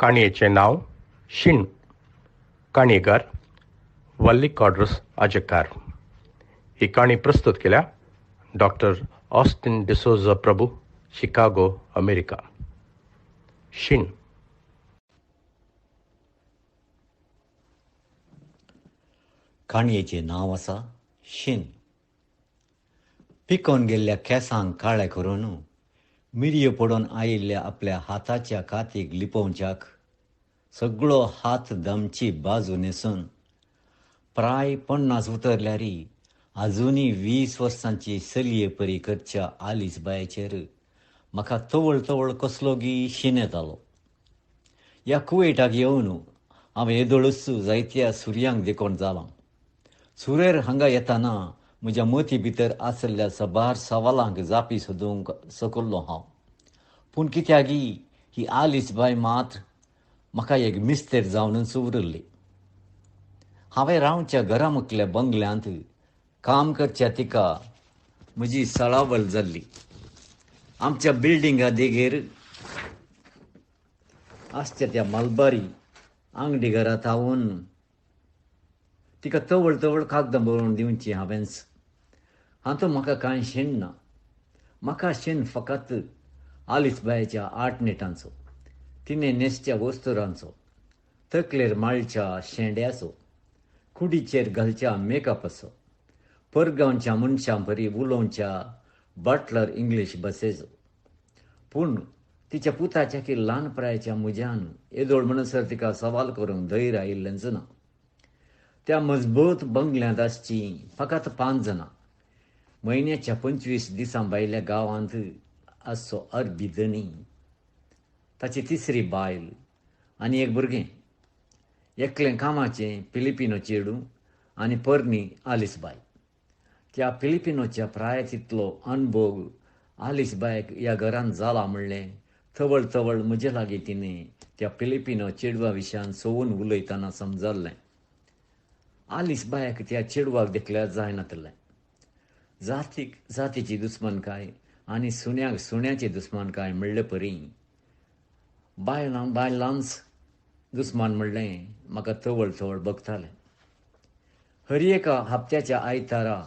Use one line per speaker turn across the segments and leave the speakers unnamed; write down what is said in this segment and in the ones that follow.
काणयेचें नांव शीण. काणयेकार वल्ली कॉड्रस आजेकार. ही काणी प्रस्तुत केल्या doctor Austin D'Souza Prabhu, Chicago, America. शीण.
काणयेचें नांव आसा शीण. पिकोवन गेल्ल्या केंसांक काळे करून मिरयो पडून आयिल्ल्या आपल्या हाताच्या कातीक लिपोवच्याक सगळो हात दमची बाजू न्हेसून प्राय 50 उतरल्यारी आजुनूय 20 वर्सांची चलये परी करच्या आलीस बायचेर म्हाका तवळ तवळ कसलो गी शीण येतालो. ह्या कुवेटाक येवन हांव येदोळूच जायत्या सुर्यांक देखून जालां. सुरेर हांगा येताना म्हज्या मती भितर आशिल्ल्या सबार सवालांक जापी सोदूंक सकल्लो हांव. पूण कित्यागी ही आलीस बाय मात म्हाका एक मिस्तेर जावनच उरिल्ली. हांवें रावच्या घरा मुखल्या बंगल्यांत काम करच्या तिका म्हजी सळावळ जाल्ली. आमच्या बिल्डिंगा देगेर आसच्या त्या मलबारी आंगडी घरांत हांवून तिका तवळ तवळ कागदां बरोवन दिवची हांवेंच. हातूंत म्हाका कांय शीण ना. म्हाका शीण फकत आलीस बायच्या आटनेटांचो, तिणें न्हेसच्या वस्तुरांचो, तकलेर माळच्या शेंड्याचो, कुडीचेर घालच्या मेकअपाचो, परगांवच्या मनशां परी उलोवच्या बटलर इंग्लीश भाशेचो. पूण तिच्या पुताच्या की ल्हान प्रायच्या म्हज्यान येदोळ म्हणसर तिका सवाल करूंक धैर्य आयिल्लेंच ना. त्या मजबूत बंगल्यांत आसची फकत 5 जाणां. म्हयन्याच्या 25 दिसां भायल्या गांवांत आसचो अरबी धनी, ताची तिसरी बायल आनी एक भुरगें, एकलें कामाचें फिलिपिनो चेडूं आनी परनी आलीस बाय. त्या फिलिपिनोच्या प्राय तितलो अनभोग आलीस बायक ह्या घरांत जाला म्हणलें तवळ तवळ म्हजे लागीं तिणें त्या फिलिपिनो चेडवा विशयान सोवून उलयतना समजल्लें. आलीस बायक त्या चेडवाक देखल्यार जायनातलें. जातीक जातीची दुस्मानकाय आनी सुण्याक सुण्याची दुस्मानकाय म्हणले परी बायलां बायलांच दुस्मान म्हणलें म्हाका तवळ तवळ बगतालें. हर एका हप्त्याच्या आयतारा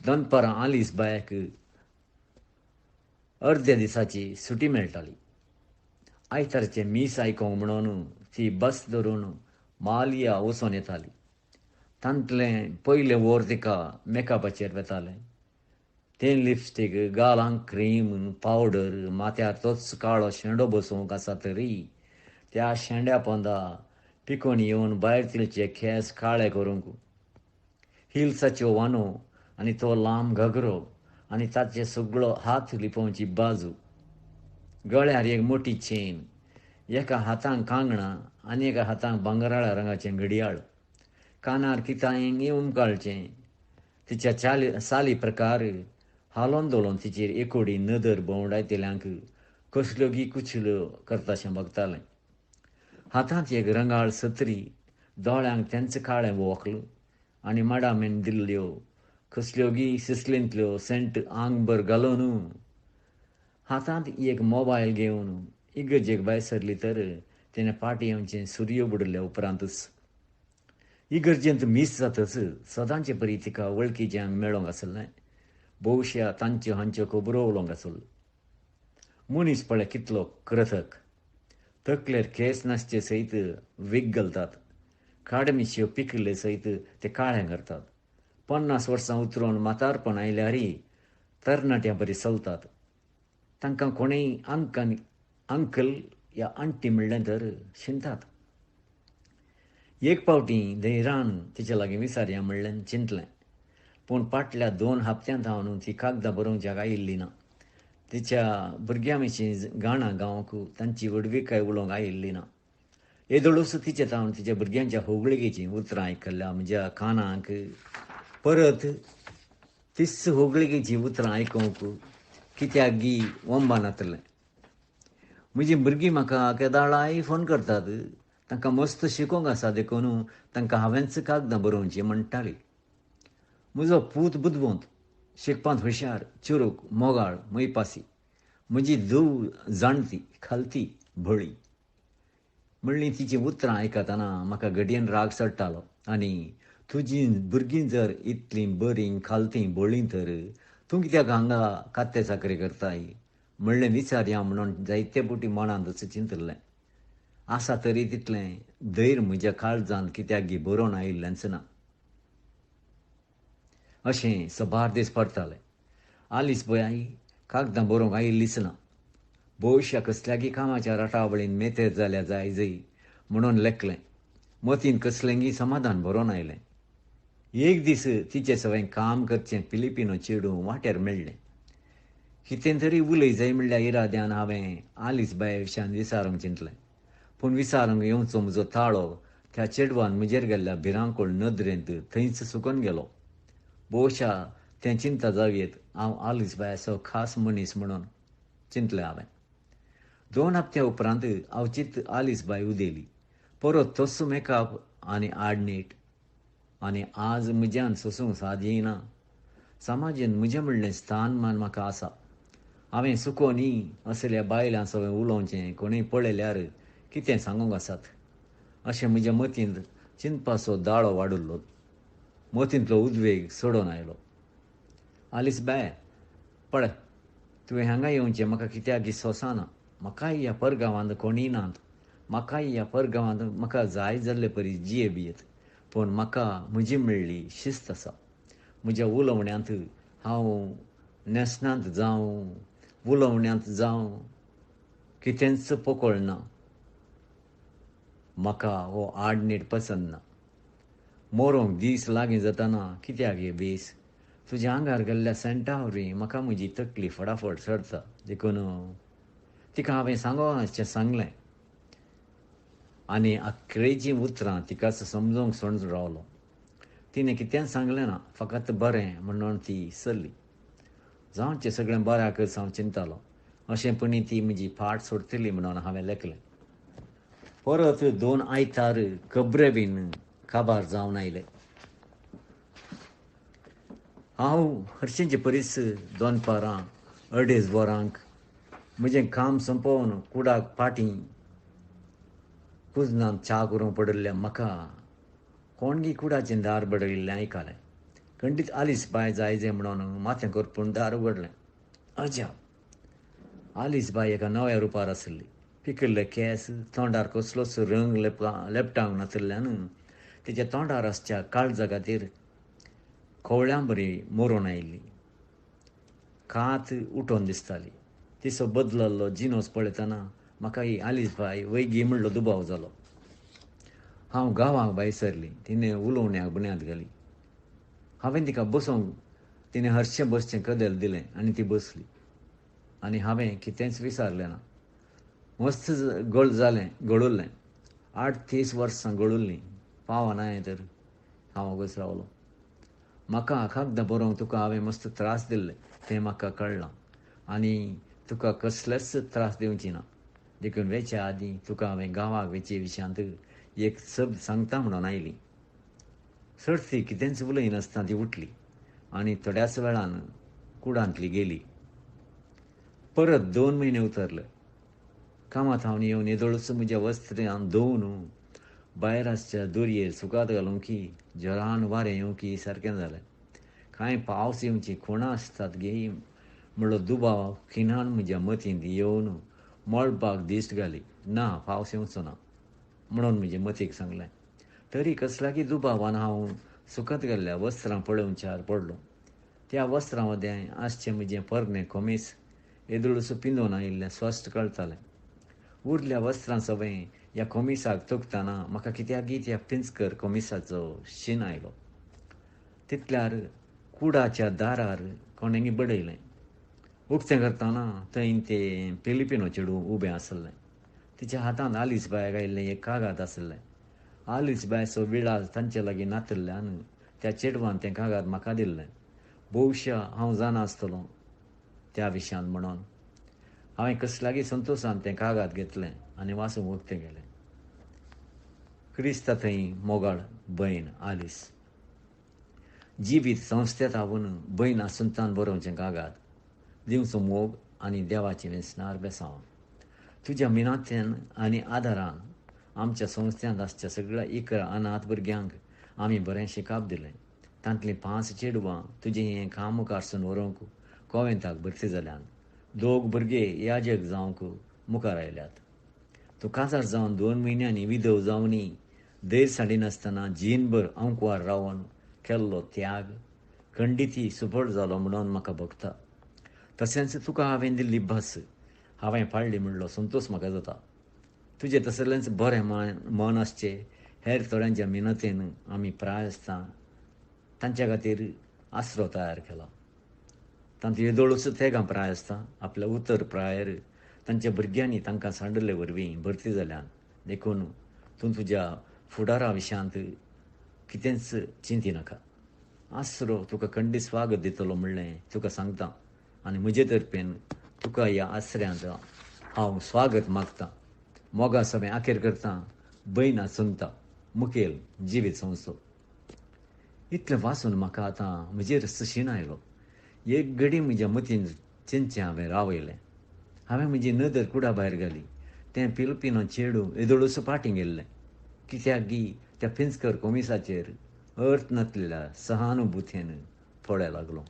दनपारां आलीस बायक अर्द्या दिसाची सुटी मेळटाली. आयतारचें मीस आयकोंक म्हणून ती बस धरून मालिया वचोन येताली. तांतलें पयलें वर तिका मेकअपाचेर वेतालें. तें लिपस्टीक, गालांक क्रीम पावडर, माथ्यार तोच काळो शेंडो बसोवंक आसा तरी त्या शेंड्या पोंदा पिकोवन येवन भायर तिलचे केंस काळे करूंक, हिल्साच्यो वानो आनी तो लांब घागरो आनी ताचे सगळो हात लिपोवची बाजू, गळ्यार एक मोटी चेन, एका हातांक कांगणां आनी एका हातांक भांगराळ्या रंगाचें घडयाळ, कानार कितांय उमकाळचें, तिच्या चाली साली प्रकार हालोवन धोलोवन तिचेर एकोडी नदर भोंवडायतल्यांक कसल्यो गी कुचल्यो करताशें बगतालें. हातांत एक रंगाळ सत्री, दोळ्यांक तेंच काळें वोकल आनी माडामेन दिल्ल्यो कसल्यो गी सिसलेंतल्यो सेंट आंगभर घालून हातांत एक मोबायल घेवन इगर्जेक भायर सरली तर तिणें फाटीं येवचें सुर्य बुडल्या उपरांतच. इगर्जेंत मीस जातच सदांचे परी तिका वळखीच्यांक मेळोंक आसलें. भोवश्या तांच्यो हांच्यो खबरो उलोवंक आसल्यो. मनीस पळय कितलो कृतक, तकलेर केंस नासचे सयत वीग घालतात, काडमिशयो पिकिल्ले सयत ते काळें करतात, 50 वर्सां उतरून म्हातारपण आयल्यारय तरणाट्यां परी चलतात. तांकां कोणेय अंकल या आंटी म्हणलें तर शिंतात. एक फावटी धैर्यान तिच्या लागीं विचारया म्हणलें चिंतलें. पूण फाटल्या 2 हप्त्यांत हांव ती कागदां बरोवच्याक आयिल्ली ना. तिच्या भुरग्यां विशीं गाणां गावंक तांची व्हडविकाय उलोवंक आयिल्ली ना. येदोळूच तिचे तावन तिच्या भुरग्यांच्या होगळिकेचीं उतरां आयकल्ल्या म्हज्या कानाक परत तीच होगळिकेचीं उतरां आयकूंक कित्याक गी वंबा नातलें. म्हजीं भुरगीं म्हाका केदाळाय फोन करतात, तांकां मस्त शिकोवंक आसा देखून तांकां हांवेंच कागदां बरोवचीं म्हणटाली. म्हजो पूत बुदवंत, शिकपांत हुशार, चुरूक, मोगाळ, मयपासी. म्हजी धूव जाणती, खालती, भोळी. म्हणलीं तिचीं उतरां आयकतना म्हाका घडयेन राग चडटालो आनी तुजीं भुरगीं जर इतलीं बरीं खालतीं बळीं तर तूं कित्याक हांगा कात्ते चाकरी करताय म्हणलें विचारया म्हणून जायते फावटी मनांत चिंतलें. आसा तरी तितलें धैर्य म्हज्या काळजांत कित्याक बरोवन आयिल्लेंच ना. अशें सबार दीस पडटाले. आलीस बाय कागदां बरोवंक आयिल्लीच ना. भोवश्या कसल्यागी कामाच्या राटावळीन मेतेर जाल्या जाय जय म्हणून लेखलें. मतीन कसलेंगी समाधान बरोवन आयलें. एक दीस तिचे सवें काम करचें फिलिपिनो चेडूं वाटेर मेळ्ळें. कितें तरी उलय जाय म्हणल्या इराद्यान हांवें आलीस बाये विशयान विचारूंक चिंतलें. पूण विचारूंक येवचो म्हजो ताळो त्या चेडवान म्हजेर गेल्ल्या भिरांकूळ नदरेंत थंयच सुकून गेलो. भोवशा तें चिंता जावयेत हांव आलीस बायाचो खास मनीस म्हणून चिंतलें हांवें. 2 हप्त्या उपरांत अवचीत आलीस बाय उदेली. परत तोच मेकअप आनी आडनेट. आनी आज म्हज्यान सोसूंक सादी ना. समाजेन म्हजें म्हणलें स्थानमान म्हाका आसा. हांवें सुको न्ही असल्या बायलां सगळें उलोवचें कोणूय पळयल्यार कितें सांगूंक आसात अशें म्हज्या मतींत चिंतपाचो दाळो वाडिल्लो. मतींतलो उद्वेग सोडून आयलो. आलीस बाय पळय तुवें हांगा येवचें म्हाका कित्याक सोंसना. म्हाकाय ह्या परगांवांत कोणूय नात. म्हाकाय ह्या परगांवांत म्हाका जाय जाल्ले परी जिये बियेत. पूण म्हाका म्हजी मेळ्ळी शिस्त आसा. म्हज्या उलोवण्यांत हांव न्हेसणांत जावं उलोवण्यांत जावं कितेंच पोकळ ना. म्हाका हो आडनेट पसंत ना. मरोंक दीस लागीं जाताना कित्याक हे बेस तुज्या आंगार गेल्ल्या सेंटा वरवीं म्हाका म्हजी तकली फटाफट चडता. देखून तिका हांवें सांगोचें सांगलें आनी अकरेचीं उतरां तिकाच समजूंक सोडून रावलो. तिणें कितेंच सांगलें ना, फकत बरें म्हणून ती सरली. जावचें सगळें बऱ्याकच हांव चिंतालो. अशें पणी ती म्हजी फाट सोडटली म्हणून हांवें लेखलें. परत 2 आयतार खबरे बीन काबार जावन आयले. हांव हरशींचे परीस दनपारां 2.5 वरांक म्हजें काम सोंपोवन कुडाक फाटीं कुजनांत च्या करूंक पडिल्ल्या म्हाका कोणगी कुडाचें दार बडयिल्लें आयकलें. खंडीत आलीस बाय जाय जाय म्हणून माथें करपून दार उगडलें. अजाप, आलीस बाय एका नव्या रुपार आसली. पिकिल्ले केंस, तोंडार कसलोच रंग लेपटावंक नाशिल्ल्यान तिच्या तोंडार आसच्या काळजा खातीर खवळ्यां बरी मरून आयिल्ली. कात उठोवन दिसताली. तिचो बदलल्लो जिनोस पळयतना म्हाका ही आलीस बाय वैगी म्हणलो दुबाव जालो. हांव गांवाक भायर सरली. तिणें उलोवण्याक बुन्याद घाली. हांवें तिका बसोवंक तिणें हरशें बसचें कदेल दिलें आनी ती बसली. आनी हांवें कितेंच विचारलें ना. मस्त गळ जालें, गळुल्लें. 8-30 वर्सां गळुल्लीं. पावना तर हांव वगच रावलो. म्हाका कागदां बरोवंक तुका हांवें मस्त त्रास दिल्ले तें म्हाका कळ्ळां आनी तुका कसलेच त्रास दिवची ना. देखून वेच्या आदीं तुका हांवें गांवाक वेचे विशयांत एक शब्द सांगता म्हणून आयली. चडशी कितेंच उलयनासतना ती उठली आनी थोड्याच वेळान कुडांतली गेली. परत 2 म्हयने उतरले. कामात हांव येवन येदोळच म्हज्या वस्त्रान धुवन भायर आसच्या दोरयेर सुकात घालूंक की जरान वारें येवंक सारकें जालें. कांय पावस येवची खुणां आसतात गे म्हणलो दुबाव खिणान म्हज्या मतींत येवन मळबाक दिश्ट घाली. ना, पावस येवचो ना म्हणून म्हजे मतीक सांगलें. तरी कसल्याकी दुबावान हांव सुकत गेल्ल्या वस्त्रां पळोवच्यार पडलो. त्या वस्त्रां मदें आसचें म्हजें पोरणें खोमीस येदोळच पिंदून आयिल्लें स्पश्ट कळटालें. उरल्या वस्त्रां सवें ह्या खोमिसाक तोखतना म्हाका कित्याकगी त्या पिंजकर खोमिसाचो शीन आयलो. तितल्यार कुडाच्या दारार कोणेंगी बडयलें. उक्तें करतना थंय ते फिलिपिनो चेडूं उबें आसलें. तिच्या हातांत आलीस बायक आयिल्लें एक कागाद आसलें. आलीस बायचो विळास तांचे लागीं नातिल्ल्यान त्या चेडवान तें कागाद म्हाका दिल्लें. भोवशा हांव जाणा आसतलो त्या विशयान म्हणून हांवें कसल्यागी संतोशान तें कागाद घेतलें आनी वाचूंक उक्तें केलें. क्रिस्ता थंय मोगाळ भयण आलीस जिवीत संस्थेत हांवून भयण आसुंतान बरोवचें कागाद दिवचो मोग आनी देवाचें वेसनार बेसांव. तुज्या मिनात्यान आनी आदारान आमच्या संस्थ्यांत आसच्या सगळ्या 11 अनाथ भुरग्यांक आमी बरें शिकाप दिलें. तांतलीं 5 चेडवां तुजें हें काम मुखार व्हरूंक कोवेंताक भरती जाल्यान. 2 भुरगे याजक जावंक मुखार आयल्यात. तूं काजार जावन 2 म्हयन्यांनी विधव जावनी धैर्य सांडिनासतना जीणभर आंकवार रावन केल्लो त्याग खंडिती सुफळ जालो म्हणून म्हाका भोगता. तशेंच तुका हांवें दिल्ली बस हांवें पाळ्ळी म्हणलो संतोश म्हाका जाता. तुजें तसलेंच बरें मन आसचें हेर थोड्यांच्या मिनतेन आमी प्राय आसता तांच्या खातीर आसरो तयार केला. तांतूं येदोळूच तेगां प्राय आसता आपल्या उतर प्रायर तांच्या भुरग्यांनी तांकां सांडले वरवीं भरती जाल्यान. देखून तूं तुज्या फुडारा विशयांत कितेंच चिंती नाका. आसरो तुका खंडीत स्वागत दितलो म्हणलें तुका सांगता आनी म्हजे तर्फेन तुका ह्या आसऱ्यांत हांव स्वागत मागतां. मोगा समें आखेर करता भयण आसुंता मुखेल जिवीत संस्थो. इतलें वाचून म्हाका आतां म्हजेर शीण आयलो. एक घडी म्हज्या मतीन चिंतचें हांवें रावयलें. हांवें म्हजी नदर कुडा भायर घाली. तें पिलपिनो चेडूं येदोळूच फाटीं गेल्लें. कित्याक गी त्या पिंजकर कोमिसाचेर अर्थ नासलेल्या सहानुभूतीन पळय लागलो.